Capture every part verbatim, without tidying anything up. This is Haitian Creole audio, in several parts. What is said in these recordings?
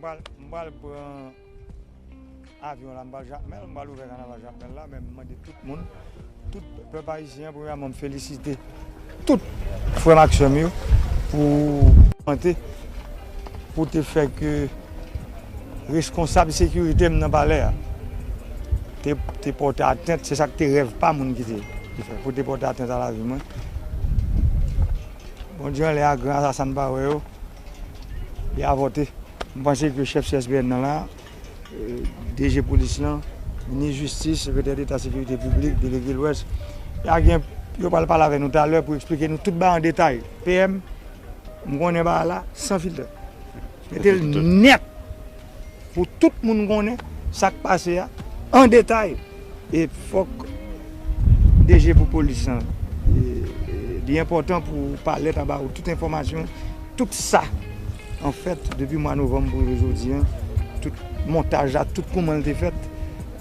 M pral pran avyon la, m pral Jakmèl, m pral ouvè kanaval Jakmèl la, men m mande tout moun, tout pèp ayisyen, premyèman, m felisite tout frè m ak sè m yo pou, pou te fè ke reskonsab sekirite m nan palè a te, te pòte atent, se sa k te rèv pa moun ki te, ki fè, pou te pòte atent a lavi mwen. Bondye anlè a gran, asasen pa wè yo, li avòte. M panse ke chèf C S P N nan la, D G polis lan, minis jistis, sekretè deta sekirite piblik, delege Lwès, y a gen, yo pral pale avè nou talè pou eksplike nou tout bagay an detay. P M, m konnen bagay la san filtè. Mete l nèt pou tout moun konnen sa k pase a an detay. E fòk D G pou polis lan, e, e, li enpòtan pou palè ta ba ou tout enfòmasyon, tout sa. Anfèt, depi mwa novanm pou rive jodi a, tout montaj la, tout kouman l te fèt,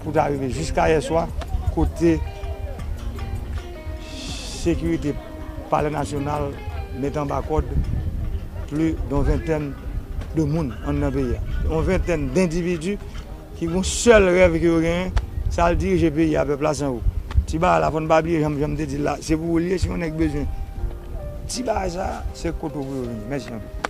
pou ta rive jiska yè swa, kote sekirite Palè Nasyonal met anba kòd plis de yon ventèn de moun anndan peyi a. Yon ventèn dendividi ki gon sèl rèv ke yo genyen, se al dirije peyi a, pèp la san ou. Ti bagay la, fò n pa bliye, jan, jan m te di l la, se pou ou l ye, si yon nèg bezwen ti bagay sa, se kote w pou yo vini. Mèsi anpil.